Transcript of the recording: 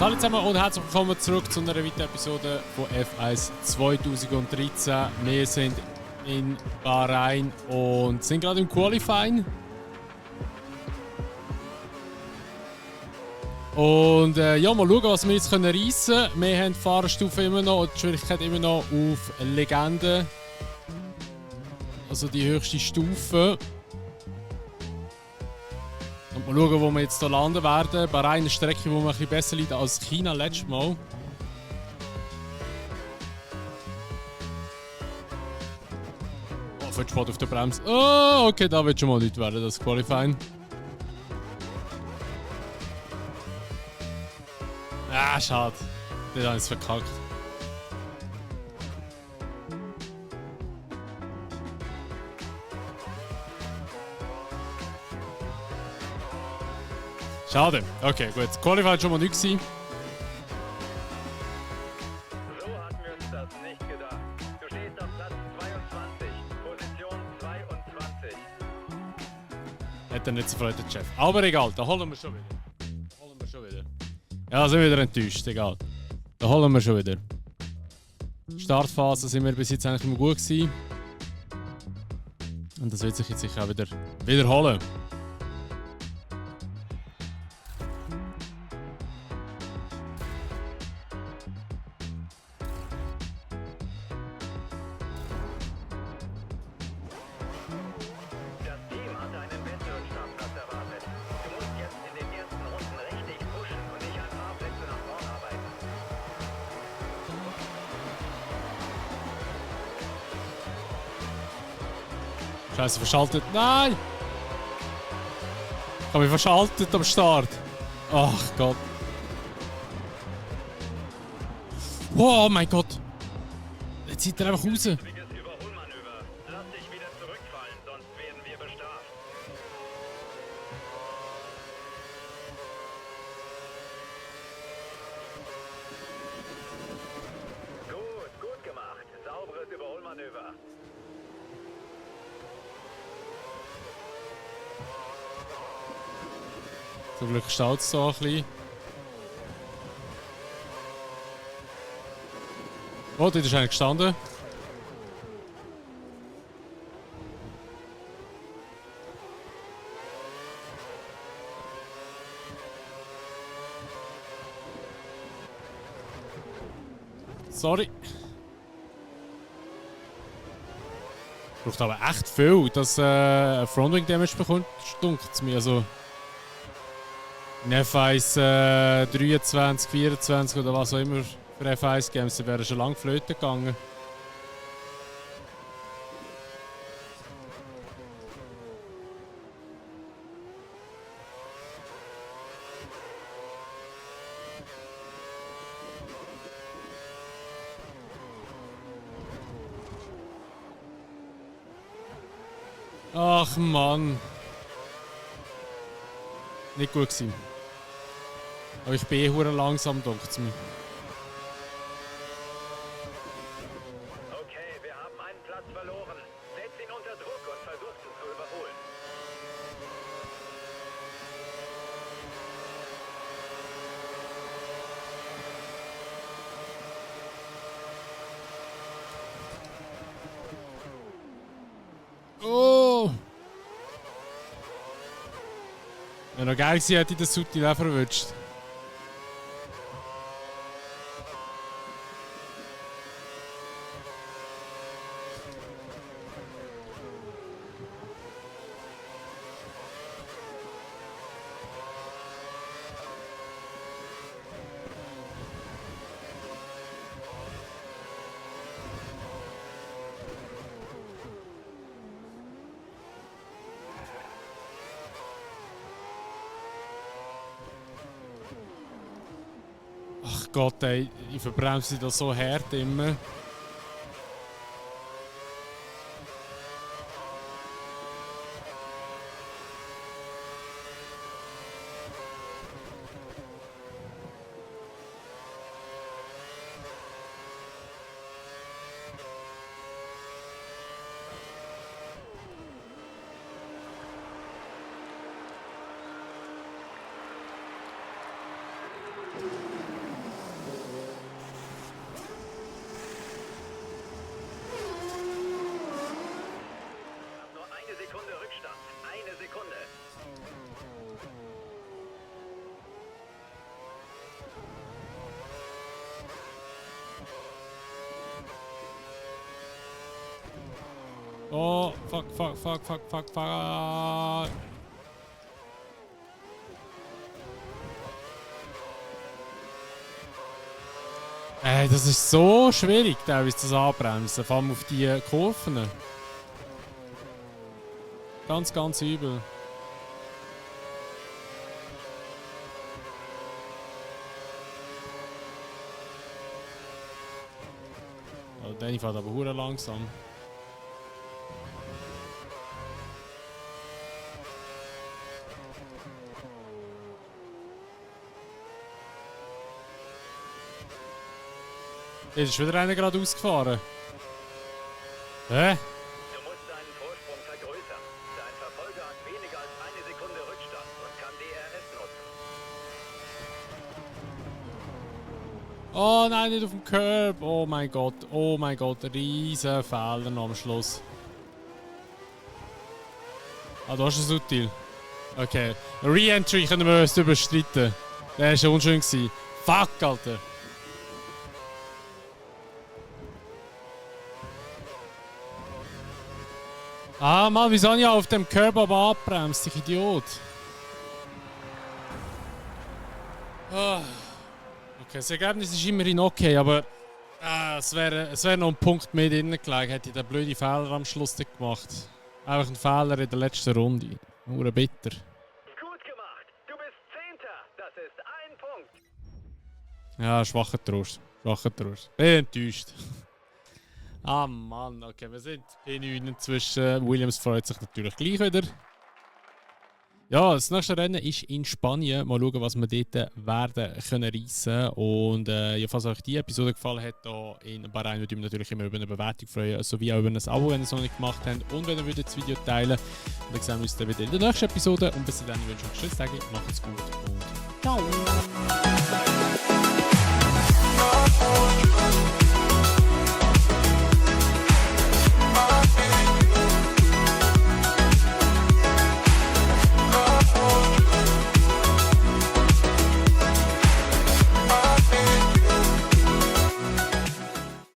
Hallo zusammen und herzlich willkommen zurück zu einer weiteren Episode von F1 2013. Wir sind in Bahrain und sind gerade im Qualifying. Und ja, mal schauen, was wir jetzt reissen können. Wir haben die Fahrerstufe immer noch, die Schwierigkeit immer noch auf Legende. Also die höchste Stufe. Und mal schauen, wo wir jetzt hier landen werden. Bahrain, eine Strecke, die mir ein bisschen besser liegt als China letztes Mal. Oh, für Sport auf der Bremse. Oh, okay, da wird schon mal nicht werden, das Qualifying. Ah, schade. Den habe ich verkackt. Schade. Okay, gut. Qualify hat schon mal nicht gewesen. So hatten wir uns das nicht gedacht. Du stehst auf Platz 22, Position 22. Hat er nicht so freut, der Chef. Aber egal, da holen wir schon wieder. Ja, sind wir wieder enttäuscht, egal. Da holen wir schon wieder. Startphase sind wir bis jetzt eigentlich immer gut gewesen. Und das wird sich jetzt sicher auch wieder wiederholen. Das Team hatte einen besseren Startplatz erwartet. Du musst jetzt in den ersten Runden richtig pushen und dich ein paar Plätze nach vorn arbeiten. Scheiße, verschaltet. Nein! Ich habe mich verschaltet am Start. Ach Gott. Oh mein Gott. Jetzt zieht er einfach raus. Wichtiges Überholmanöver. Lass dich wieder zurückfallen, sonst werden wir bestraft. Gut gemacht. Sauberes Überholmanöver. Zum Glück staut es so ein bisschen. Oh, dort ist einer gestanden. Sorry. Braucht aber echt viel, dass Frontwing Damage bekommt, stunkt es mir. Also in F1 23, 24 oder was auch immer für F1 Games wäre schon lange flöten gegangen. Ach Mann. Nicht gut gewesen. Aber ich bin eh hure langsam, denkt es mir. Okay, wir haben einen Platz verloren. Setz ihn unter Druck und versuch ihn zu überholen. Oh! Wenn noch geil gewesen, hätte ich das Sutti auch verwünscht. Ach Gott, ey, ich verbremse das so hart immer. Oh, fuck. Ey, das ist so schwierig, teilweise das Anbremsen, vor allem auf die Kurven. Ganz übel. Oh, Danny fährt aber hure langsam. Jetzt ist wieder einer gerade ausgefahren. Hä? Du musst deinen Vorsprung vergrößern. Dein Verfolger hat weniger als eine Sekunde Rückstand und kann DRS nutzen. Oh nein, nicht auf dem Curb. Oh mein Gott, riesen Fehler noch am Schluss. Ah, da ist ein Sutil. Okay, Re-Entry können wir uns überstreiten. Der war unschön gewesen. Fuck, Alter. Ah, Mann, wieso habe ich auf dem Curb aber abbremst, ich Idiot? Ah. Okay, das Ergebnis ist immerhin okay, aber es wär noch ein Punkt mehr drinnen gelegen, hätte ich den blöden Fehler am Schluss nicht gemacht. Einfach ein Fehler in der letzten Runde. Nur bitter. Gut gemacht. Du bist Zehnter. Das ist ein Punkt. Ja, schwacher Trost. Bin enttäuscht. Ah Mann, okay, wir sind P9 inzwischen. Williams freut sich natürlich gleich wieder. Ja, das nächste Rennen ist in Spanien. Mal schauen, was wir dort werden können reissen. Und ja, falls euch die Episode gefallen hat, hier in Bahrain, würde ich mich natürlich immer über eine Bewertung freuen, sowie auch über ein Abo, wenn ihr es noch nicht gemacht habt. Und wenn ihr das Video teilen. Und dann sehen wir uns dann wieder in der nächsten Episode. Und bis dann, ich wünsche euch einen schönen Tag, macht's gut und ciao!